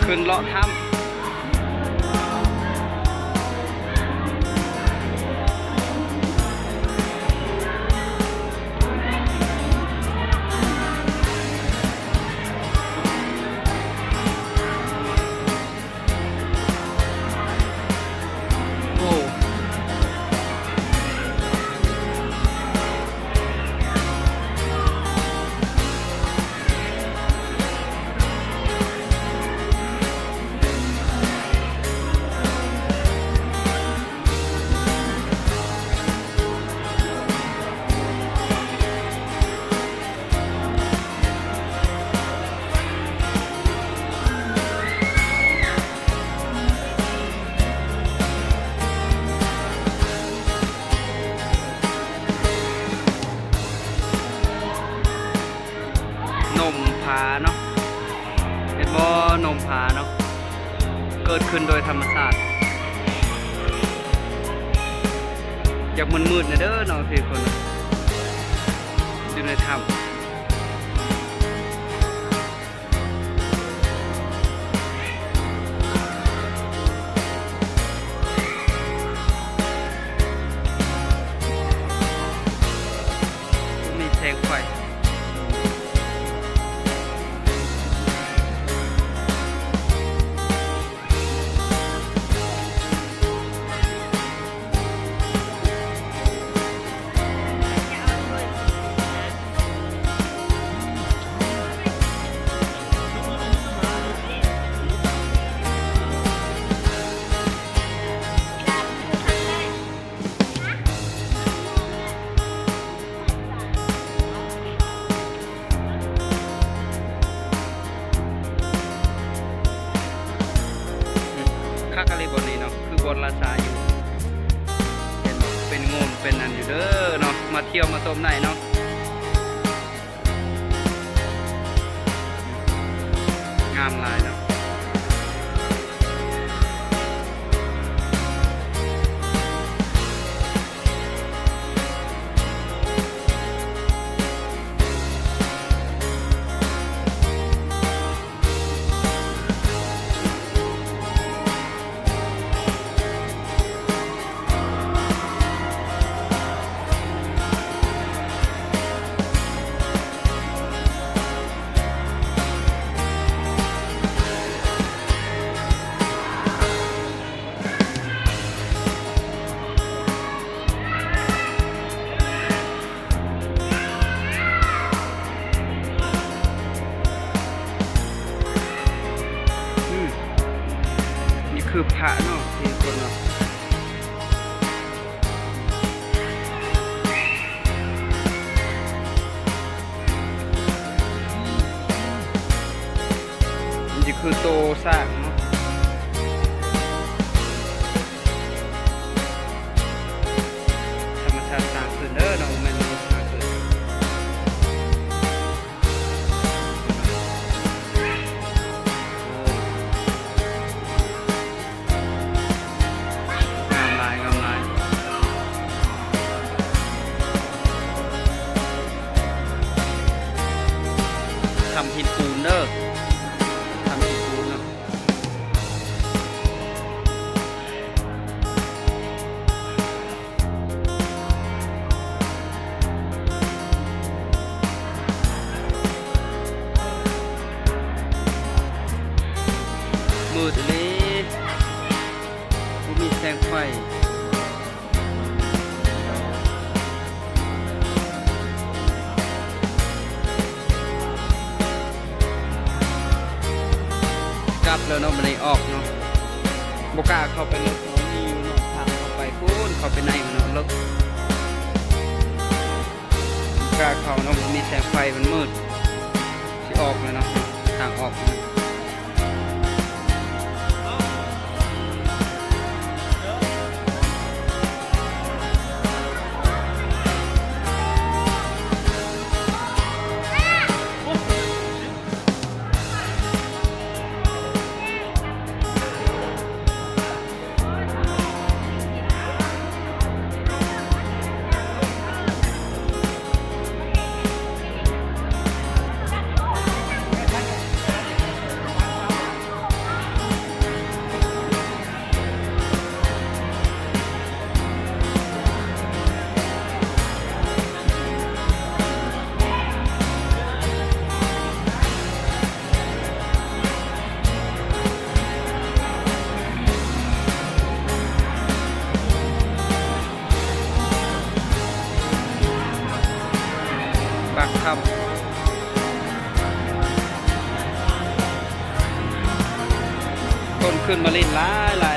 ຂຶ້ນເລາະຖ້ຳ. ໂອ້ ນົມຜາເນາະ ເຫັນບໍ່? ນົມຜາເນາະ ເກີດຂຶ້ນໂດຍທຳມະຊາດ. ຢາກມືດໆແດ່ເດີເນາະ ພີ່ຄົນ ຢູ່ໃນຖ້ຳ. ມີແສງໄຟ. ຄັກອີ່ຫຼີບ່ອນນີ້ເນາະ ຄືບ່ອນລາຊາຢູ່ ເຫັນບໍ່? ເປັນໂງນເປັນອັນຢູ່ເດີເນາະ ມາທ່ຽວມາຊົມໄດ້ເນາະ. ງາມຫຼາຍເນາະ. ອືມ ນີ້ຄືພະເນາະ ທີ່ຄົນເນາະ. ມັນຈະຄືໂຕຊ້າງເນາະ ທຳມະຊາດສ້າງຂຶ້ນເດີເນາະ ບໍ່ແມ່ນມະນຸດສ້າງຂຶ້ນ. ງາມຫຼາຍ ງາມຫຼາຍ. ຖ້ຳຫີນປູນເດີ ຖ້ຳຫີນປູນເນາະ. ມືດອີ່ຫຼີ ບໍ່ມີແສງໄຟ. ກັບແລ້ວເນາະ ບັດນີ້ອອກເນາະ ບໍ່ກ້າເຂົ້າໄປເລິກເນາະ ມີຢູ່ເນາະ ທາງເຂົ້າໄປພຸ້ນ ເຂົ້າໄປໃນພຸ້ນເນາະ ເລິກ ບໍ່ກ້າເຂົ້າເນາະ ບໍ່ມີແສງໄຟ ມັນມືດ. ຊິອອກແລ້ວເນາະ ທາງອອກ. ປາກຖ້ຳ ຄົນຂຶ້ນມາຫຼິ້ນຫຼາຍໆ.